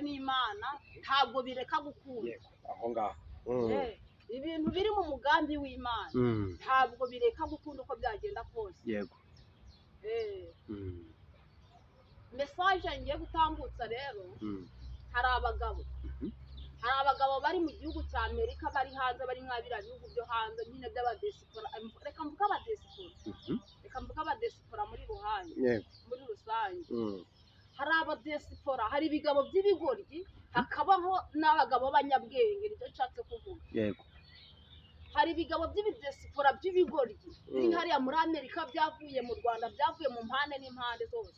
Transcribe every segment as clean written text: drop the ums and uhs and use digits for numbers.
n'Imana ntabwo bireka gukunda. Yego, aho ngaho. Ibintu biri mu mugambi w'Imana ntabwo bireka gukunda uko byagenda kose. Yego. Message ngiye gutambutsa rero, hari abagabo, hari abagabo bari mu gihugu cya Amerika, bari hanze, bari nka biriya bihugu byo hanze nyine by'abadiaspora. Reka mvuge abadiaspora, reka mvuge abadiaspora muri rusange. Muri rusange, hari abadiaspora, hari ibigabo by'ibigoryi, hakabaho n'abagabo b'abanyabwenge, nicyo nshatse kuvuga. Hari ibigabo by'ibidiaspora by'ibigoryi biri hariya muri Amerika, byavuye mu Rwanda, byavuye mu mpande n'impande zose,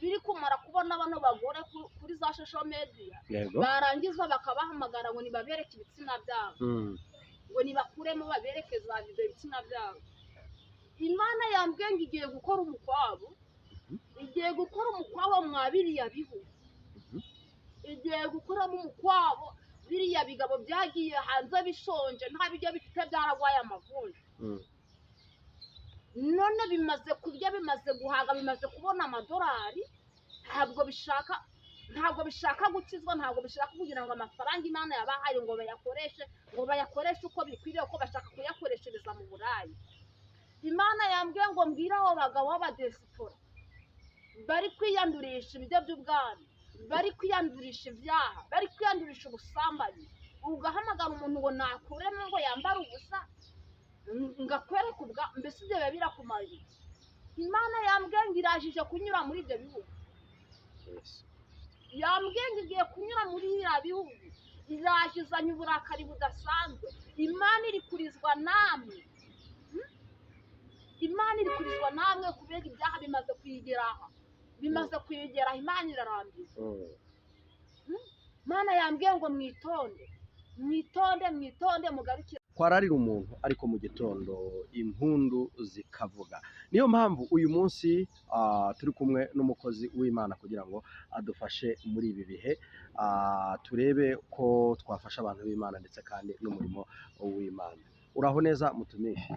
biri kumara kubona bano bagore kuri za social media, barangiza bakabahamagara ngo nibabereke ibitsina byabo, ngo nibakuremo babereke za video ibitsina byabo. Imana yambwiye ngo igiye gukora umukwabo, igiye gukora umukwabo mwa biriya bihugu, igiye gukoramo umukwabo biriya bigabo byagiye hanze bishonje, nta biryo bifite, byaragwaye amavunja. None bimaze kurya, bimaze guhaga, bimaze kubona amadolari, ntabwo bishaka gukizwa, ntabwo bishaka kugira ngo amafaranga Imana yabahaye ngo bayakoreshe uko bikwiriye, ko bashaka kuyakoreshereza mu Burayi. Imana yambwiye ngo mbwire abo bagabo b'abadiaspora bari kwiyandurisha ibiryo by'ubwami, bari kwiyandurisha ibyaha, bari kwiyandurisha ubusambanyi, ugahamagara umuntu ngo nakuremo ngo yambare ubusa ngo akwereke ubwa mbese, ibyo biba birakumariye iki? Imana yambwiye ngo irajije kunyura muri ibyo bihugu. Yambwiye ngo igiye kunyura muri biriya bihugu, irajizanye uburakari budasanzwe. Imana iri kurizwa namwe. Imana iri kurizwa namwe kubera ibyaha bimaze kuyigera aha, bimaze kuyigera aha. Imana irarambiwe. Imana yambwiye ngo mwitonde, mwitonde, mwitonde, mugarukire. Kwararira umuntu, ariko mu gitondo impundu zikavuga. Niyo mpamvu uyu munsi turi kumwe n'umukozi w'Imana kugira ngo adufashe muri ibi bihe, turebe ko twafasha abantu b'Imana ndetse kandi n'umurimo w'Imana. Uraho neza, mutumishi?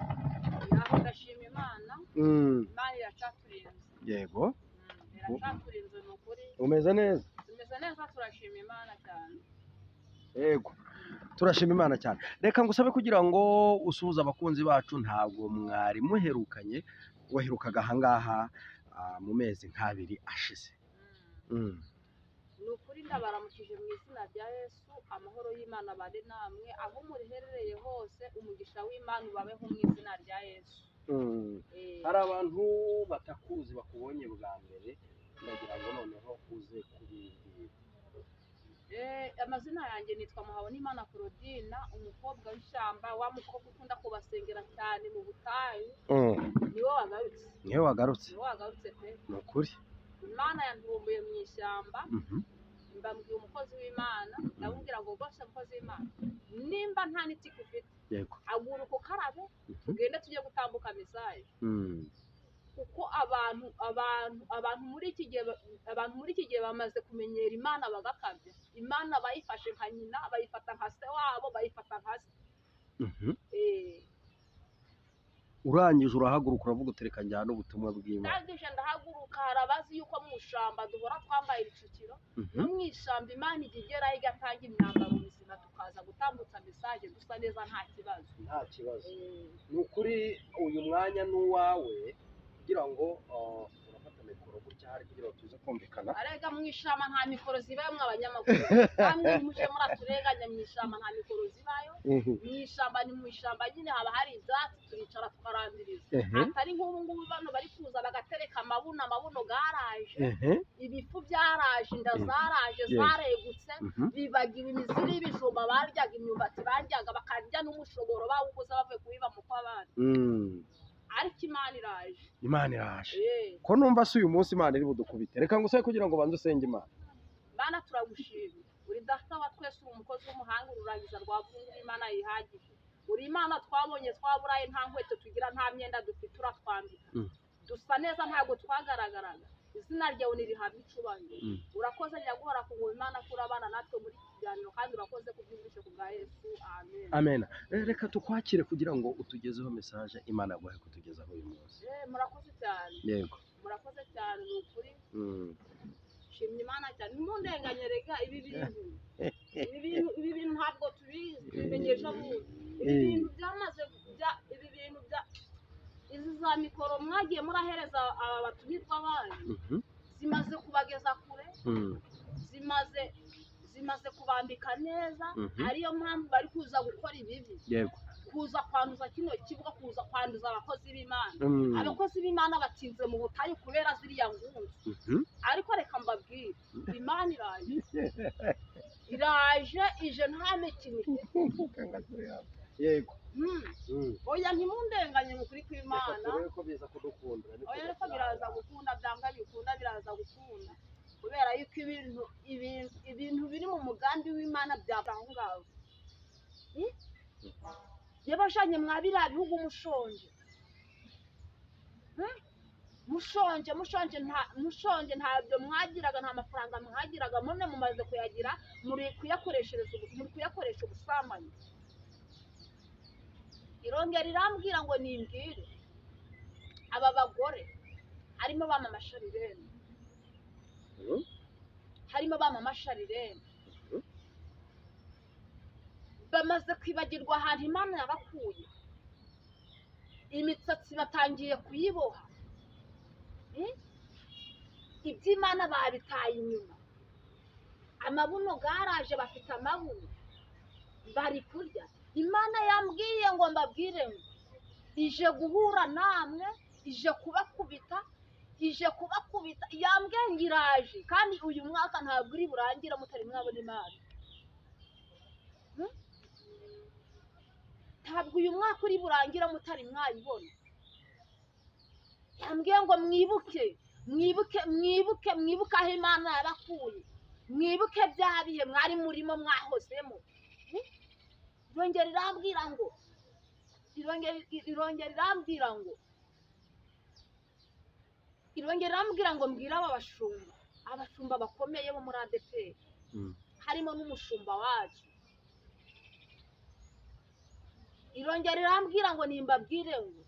Naho, ndashima Imana. Imana iracaturinze. Iracaturinze ni ukuri. Umeze neza? Tumeze neza, turashima Imana cyane. Yego, turashima Imana cyane. Reka ngusabe kugira ngo usuhuze abakunzi bacu. Ntabwo mwari muherukanye, waherukaga ahangaha mu mezi nk'abiri ashize. Ni ukuri ndabaramukije mu izina rya Yesu. Amahoro y'Imana abane namwe aho muherereye hose, umugisha w'Imana ubabeho mu izina rya Yesu. Hari abantu batakuzi, bakubonye bwa mbere, ndagira ngo noneho uze kubibwira. Amazina yanjye nitwa Muhabonimana Claudine, umukobwa w'ishyamba, wa mukobwa ukunda kubasengera cyane mu butayu. Niwe wagarutse. Niwe wagarutse. Niwe wagarutse pe. Ni ukuri. Imana yantumbuye mu ishyamba. Mbambwiye umukozi w'Imana, ndamubwira ngo rwose umukozi w'Imana, nimba nta n'itike ufite, haguruka ukarabe, tugende tujye gutambuka message, kuko abantu muri iki gihe bamaze kumenyera Imana bagakabya. Imana bayifashe nka nyina, bayifata nka se wabo, bayifata nka se. Urangije urahaguruka, uravuga uti: "Reka njyane ubutumwa bw'Imana." Ndangije ndahaguruka. Hari abazi yuko mu ishyamba duhora twambaye ibicukiro. No mu ishyamba Imana ijya igerayo igatanga imyambaro mizima, tukaza gutambutsa message dusa neza, nta kibazo. Nta kibazo. Ni ukuri, uyu mwanya ni uwawe kugira ngo urafata mikoro gutya hari kugira ngo tuze kumvikana. Arega mu ishyamba nta mikoro zibayo, mwe abanyamakuru namwe muje muraturenganya. Mu ishyamba nta mikoro zibayo. Mu ishyamba ni mu ishyamba nyine, haba hari ibyatsi, turicara tukarambiriza. Atari nk'ubu ngubu bano bari kuza bagatereka amabuno, amabuno garaje, ibifu byaraje, inda zaraje, zaregutse, bibagiwe imiziri y'ibijumba baryaga, imyumbati baryaga, bakarya n'umushogoro bawuguze bavuye kubiba mu kw'abandi. Ariko Imana iraje. Imana iraje. Ko numva se uyu munsi Imana iri budukubite, reka ngusabe kugira ngo banze usenge Imana. Mana, turagushimye, uri Data wa twese, uri umukozi w'umuhanga, ururangiza rwa burundu, Imana yihagije. Uri Imana twabonye twaburaye, nta nkweto tugira, nta myenda dufite, uratwambika, dusa neza, ntabwo twagaragaraga. Izina ryawe nirihabwe icubahiro. Urakoze nyaguhora ku ngoma, Imana, ko urabana natwe muri iki kiganiro, kandi urakoze kubyumvishe ku bwa Yesu, amen. Amen. Reka tukwakire kugira ngo utugezeho message Imana yaguhaye kutugezaho uyu munsi. Murakoze cyane. Murakoze cyane, ni ukuri. Nshimye Imana cyane. Ntimundenganye rega, ibi bintu, ibi bintu ntabwo tubizi, tubimenyesha bundi. Ibi bintu byamaze ibi bintu bya izi za mikoro mwagiye murahereza aba batumirwa banyu, zimaze kubageza kure, zimaze kubambika neza, ariyo mpamvu bari kuza gukora ibibi, kuza kwanduza kino kibuga, kuza kwanduza abakozi b'Imana. Abakozi b'Imana batinze mu butayu kubera ziriya ngunzu. Ariko reka mbabwire, Imana iraje, iraje, ije nta mikino. Yego. Oya, ntimundenganye mu kuri kw'Imana. Ko biza kudukunda. Oya, ariko biraza gukunda, byanga bikunda biraza gukunda, kubera yuko ibintu biri mu mugambi w'Imana byava aho ngaho. Yabajanye mwa biriya bihugu mushonje, mushonje, mushonje, nta mushonje, ntabyo mwagiraga, nta mafaranga mwagiraga, none mumaze kuyagira muri kuyakoreshereza, muri kuyakoresha ubusambanyi. Irongera irambwira ngo nimbwire aba bagore, harimo ba mama Sharirene, harimo ba mama Sharirene, bamaze kwibagirwa ahantu Imana yabakuye, imisatsi batangiye kuyiboha, iby'Imana babitaye inyuma, amabuno garaje, bafite amabuno bari kurya. Imana yambwiye ngo mbabwire ngo ije guhura namwe, ije kubakubita, ije kubakubita. Yambwiye ngo iraje, kandi uyu mwaka ntabwo uri burangira mutari mwabona Imana. Ntabwo uyu mwaka uri burangira mutari mwayibona. Yambwiye ngo mwibuke, mwibuke, mwibuke, mwibuke aho Imana yabakuye, mwibuke bya bihe mwari murimo mwahozemo. Irongera irambwira ngo, irongera irambwira ngo, irongera irambwira ngo mbwire aba bashumba, abashumba bakomeye bo muri ADEPR, harimo n'umushumba wacu. Irongera irambwira ngo nimbabwire ngo,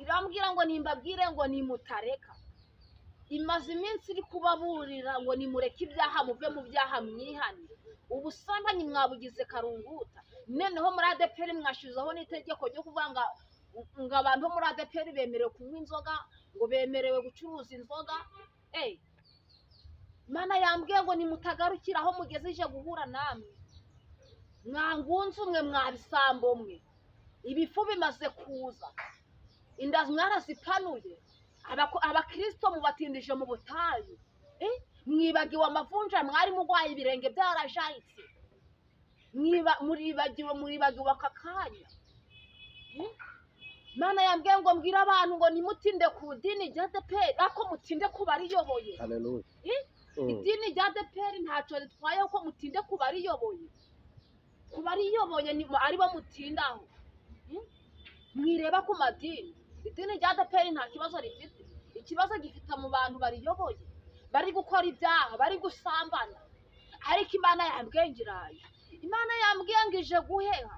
irambwira ngo nimbabwire ngo nimutareka. Imaze iminsi iri kubaburira ngo nimureke ibyaha, muve mu byaha mwihane. Ubusambanyi mwabugize karunguta. Noneho muri ADEPR mwashizeho n'itegeko ryo kuvuga ngo abantu bo muri ADEPR bemerewe kunywa inzoga, ngo bemerewe gucuruza inzoga. Imana yambwiye ngo nimutagarukira aho mugeze ije guhura namwe. Mwangunze umwe, mwabisambo mwe, ibifu bimaze kuza, inda mwarazipanuye, abakristo mubatindije mu butayu, mwibagiwe amavunja mwari mugwaye, ibirenge byarajayitse, muribagiwe aka kanya. Imana yambwiye ngo mbwire abantu ngo nimutinde ku dini rya ADEPR, ariko mutinde ku bariyoboye. Haleluya. Idini rya ADEPR ntacyo ritwaye ko mutinde ku bariyoboye, ku bariyoboye aribo mutindaho. Mwireba ku madini. Idini rya ADEPR nta kibazo rifite, ikibazo gifite mu bantu bariyoboye, bari gukora ibyaha, bari gusambana. Ariko Imana yambwiye ngo iraje, Imana yambwiye ngo ije guheha,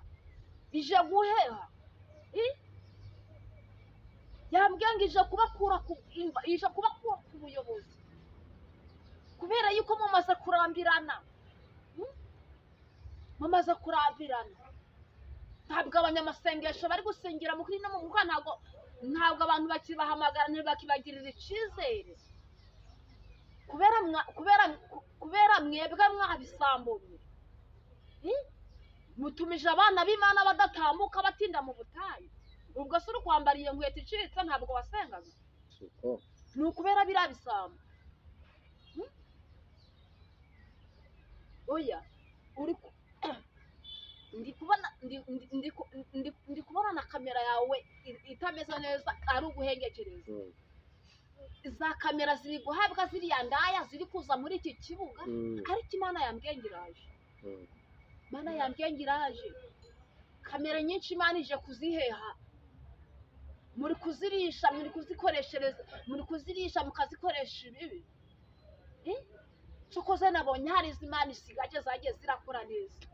ije guheha. Yambwiye ngo ije kubakura ku, ije kubakura ku buyobozi, kubera yuko mumaze kurambirana, mumaze kurambirana. Ntabwo abanyamasengesho bari gusengera mu kuri no mu mwuka, ntabwo abantu bakibahamagara, ntibakibagirira icyizere, kubera mwebwe mwabisambuye. Mutumije abana b'Imana badatambuka, batinda mu butayu. Ubwo se uri kwambara iyo nkweto icitse ntabwo wasengaga? Ni ukubera biriya bisambo. Oya, uri ndi kubona na kamera yawe itameze neza, ari uguhengekereza. Za kamera ziri guhabwa ziriya ndaya ziri kuza muri iki kibuga, ariko Imana yambwiye ngo iraje. Imana yambwiye ngo iraje. Kamera nyinshi Imana ije kuziheha, muri kuzirisha, muri kuzikoreshereza, muri kuzirisha mukazikoresha ibibi. Cyokoze nabonye hari izo Imana isigaje zagiye zirakora neza.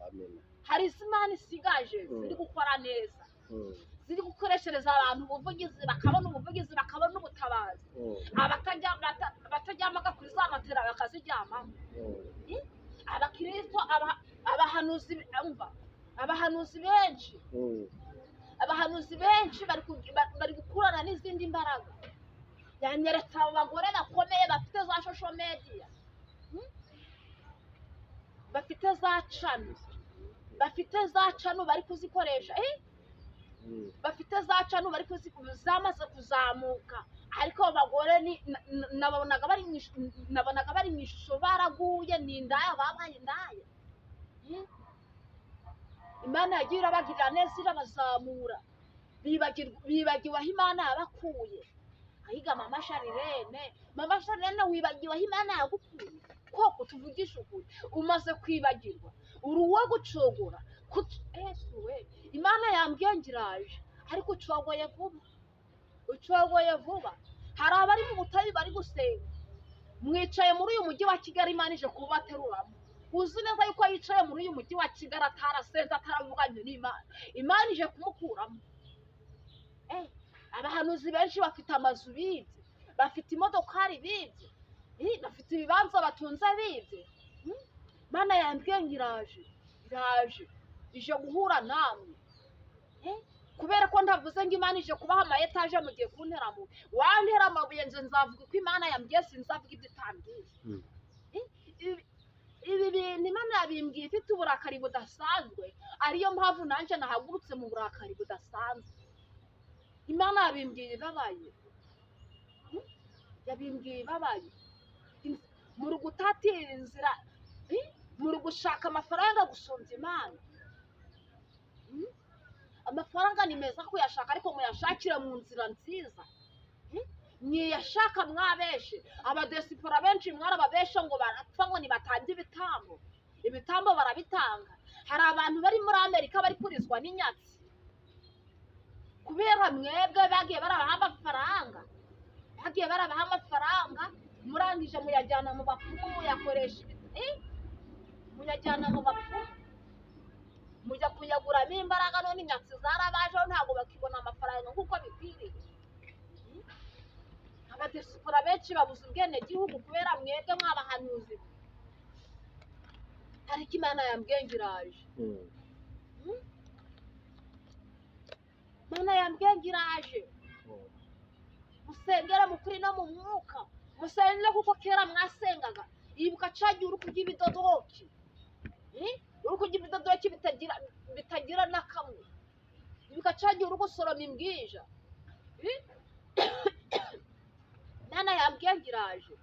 Hari izo Imana isigaje ziri gukora neza, Ziri gukoreshereza abantu ubuvugizi, bakabona ubuvugizi, bakabona ubutabazi. Abataryamaga kuri za matera bakaziryamamo. Abakristo, abahanuzi, umva, abahanuzi benshi, abahanuzi benshi bari gukurana n'izindi mbaraga. Yanyeretse abo bagore bakomeye bafite za social media, bafite za channel, bafite za channel bari kuzikoresha, bafite za channel bari zamaze kuzamuka. Ariko abo bagore nabonaga bari mu ishusho baraguye, ni indaya, babaye indaya. Imana yagiye irabagirira neza, irabazamura, bibagiwe aho Imana yabakuye. Ahiga Mama Sharirene, Mama Sharirene, wibagiwe aho Imana yagukuye koko? Tuvugishe ukuri, umaze kwibagirwa, uri uwo gucogora. Yesu we, Imana yambwiye ngo iraje, ariko ucogoye vuba, ucogoye vuba. Hari abari mu butayu bari gusenga, mwicaye muri uyu mujyi wa Kigali, Imana ije kubateruramo. Uzi neza yuko yicaye muri uyu mujyi wa Kigali atarasenze, ataravuganye n'Imana, Imana ije kumukuramo. Abahanuzi benshi bafite amazu bibye, bafite imodokari bibye, bafite ibibanza batunze bibye. Imana yambwiye ngo iraje, iraje, ije guhura namwe. Kubera ko ndavuze ngo Imana ije kubaha ama etaje, mugiye kuntera amabuye. Wantera amabuye, nje nzavuga uko Imana yambwiye, sinzavuga ibyo itambwiye. Ibi bintu Imana yabimbwiye ifite uburakari budasanzwe, ariyo mpamvu nanjye nahagurutse mu burakari budasanzwe. Imana yabimbwiye ibabaye, yabimbwiye ibabaye. Muri gutatira inzira, muri gushaka amafaranga gusumbya Imana. Amafaranga ni meza kuyashaka, ariko muyashakire mu nzira nziza. Mwiyashaka mwabeshe abadesipora benshi, mwarababeshe ngo barapfa ngo nibatange ibitambo, ibitambo barabitanga. Hari abantu bari muri Amerika bari kurizwa n'inyatsi kubera mwebwe bagiye barabaha amafaranga, bagiye barabaha amafaranga, murangije muyajyana mu bapfumu, muyakoresha, muyajyana mu bapfumu, mujya kuyaguramo imbaraga. None inyatsi zarabajeho, ntabwo bakibona amafaranga nk'uko bikwiriye. Abadesipora benshi babuze ubwenegihugu kubera mwebwe mwabahanuzi. Ariko Imana yambwiye ngo iraje. Imana yambwiye ngo iraje. Musengere mu kuri no mu mwuka, musengere kuko kera mwasengaga. Ibuka cagiye uri kurya ibidodoki, uri kurya ibidodoki bitagira na kamwe. Ibuka cagiye uri gusoroma imbwija. Imana yambwiye ngo iraje.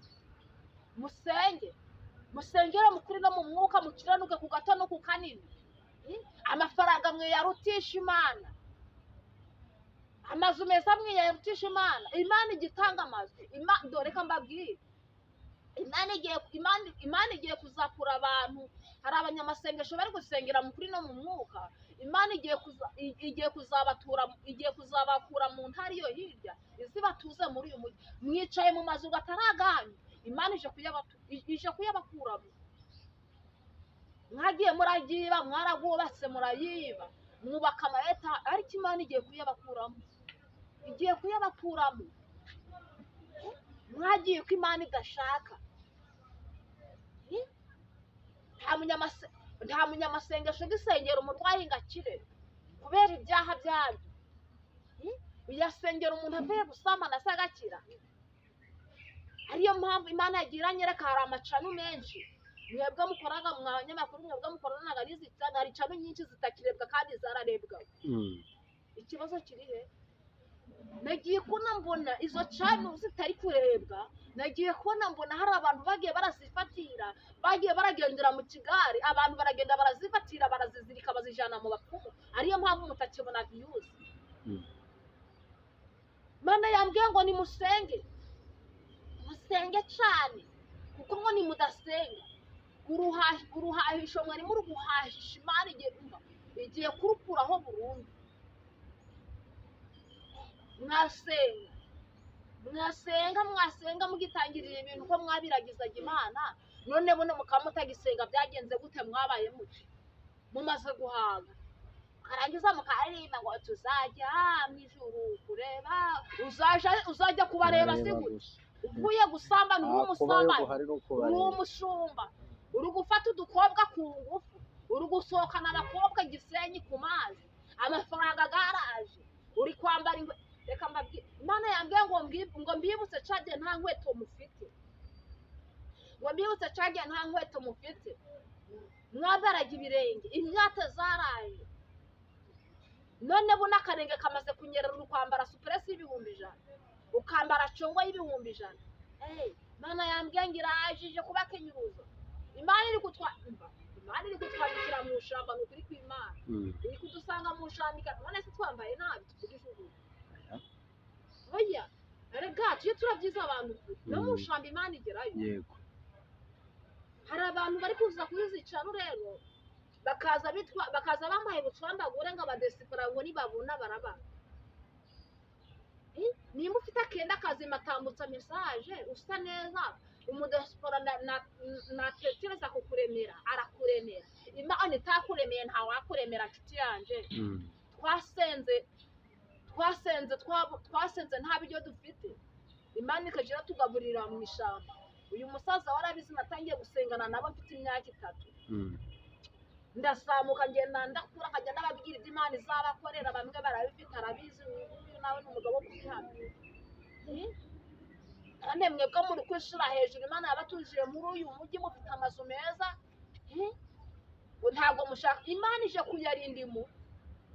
Musenge, musengere mu kuri no mu mwuka, mukiranuke ku gato no ku kanini. Amafaranga mwiyarutisha Imana, amazu meza mwiyarutisha Imana. Imana igitanga amazu. Dore ko mbabwire, Imana igiye kuzakura abantu. Hari abanyamasengesho bari gusengera mu kuri no mu mwuka. Imana igiye kuzabatura, igiye kuzabakura mu ntara iyo hirya, izibatuze muri uyu mujyi. Mwicaye mu mazu ataraganyu, Imana ije kuyabakuramo. Mwagiye murayiba, mwaragwubatse murayiba, mwubaka ama eta, ariko Imana igiye kuyabakuramo, igiye kuyabakuramo. Mwagiye ko Imana idashaka. Nta munyamasengesho ugisengera umurwayi ngo akire kubera ibyaha byanyu. Uyasengera umuntu avuye gusambana se agakira? Ariyo mpamvu Imana yagira nyereka hari amacanu menshi mwebwe mukoraga, mwa banyamakuru mwebwe mukoranaga n'izi, hari canu nyinshi zitakirebwa kandi zararebwa. Ikibazo kiri he? Nagiye kubona mbona izo canu zitari kurebwa, nagiye kubona mbona hari abantu bagiye barazifatira, bagiye baragendera mu kigare, abantu baragenda barazifatira, barazizirika, bazijana mu bapfumu. Ariyo mpamvu mutakibona viyuzi. Imana yambwiye ngo nimusenge, musenge cyane, kuko ngo nimudasenga uruhahisho mwari muri guhahisha Imana igiye kurukuraho burundu. Mwasenga, mwasenga, mwasenga mugitangirira ibintu ko mwabiragizaga Imana, none buno mukaba mutagisenga, byagenze gute? Mwabaye muke, mumaze guhaga. Mukarangiza mukaririmba ngo tuzajya mu ijuru kureba, uzajya kubareba si gute? Uvuye gusambana uri umusambanyi, uri umushumba, uri gufata udukobwa ku ngufu, uri gusohokana abakobwa Gisenyi ku mazi, amafaranga garaje, uri kwambara ingwe. Reka mbabwire, Imana yambwiye ngo mbibutse cagiye nta nkweto mufite, ngo mbibutse cagiye nta nkweto mufite, mwambaraga ibirenge, imyate zaraye. None buno akarenge kamaze kunyerera, uri kwambara supuresi y'100,000, ukambara congo y'100,000. Imana yambwiye ngo irajije kubakenyuruza. Imana iri kutwandikira mu shamba, ni ukuri kw'Imana. Iri kudusanga mu shamba, none se twambaye nabi tuvuge ijuru? Oya, erega tujye turabyiza abantu no mu shamba Imana igerayo. Yego. Hari abantu bari kuza kuzicaro rero bakaza bitwa, bakaza bambaye bucwambagure ngo abadesipora ngo nibabona baraba. Nimba ufite akenda kazima tambutsa message usa neza, umudesipora natekereza kukuremera arakuremera. Imana itakuremeye ntawakuremera nshuti yanje. Twasenze nta biryo dufite, Imana ikajya iratugaburira mu ishyamba. Uyu musaza warabizi, natangiye gusengana nabo mfite imyaka 3. Ndazamuka ngenda ndakura, nkajya ndababwira ibyo Imana izabakorera, bamwe barabifite arabizi, uyu nawe ni umugabo wo kubihamya. None mwebwe muri kwishira hejuru, Imana yabatujije muri uyu mujyi mufite amazu meza, ntabwo mushaka. Imana ije kuyarinda imu,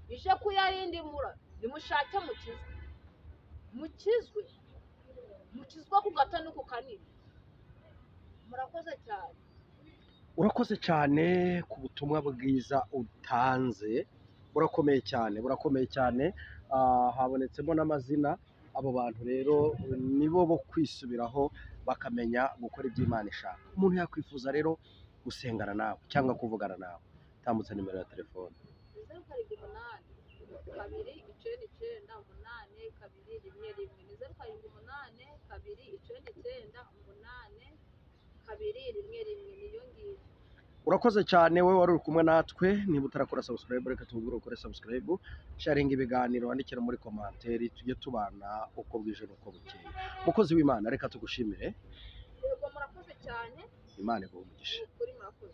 ije kuyarinda imura. Nimushake mukizwe, mukizwe, mukizwe ku gato no ku kanini. Murakoze cyane. Urakoze cyane ku butumwa bwiza utanze, burakomeye cyane, burakomeye cyane. Habonetsemo n'amazina. Abo bantu rero nibo bo kwisubiraho bakamenya gukora ibyo Imana ishaka. Umuntu yakwifuza rero gusengana nawe cyangwa kuvugana nawe, tambutse nimero ya telefone. 0 7 8 2 9 9 8 2 1 1. Ni 0 7 8 2 9 9 8 2 1 1. Niyo ngiyo. Urakoze cyane wowe wari uri kumwe natwe. Niba utarakora subscribe, reka tubwire ukore subscribe, sharinga ibiganiro, wandikira muri commentaire, tujye tubana uko bwije n'uko bukeye. Mukozi w'Imana, reka tugushimire. Yego, murakoze cyane. Imana iguhe umugisha. Kuri murakoze.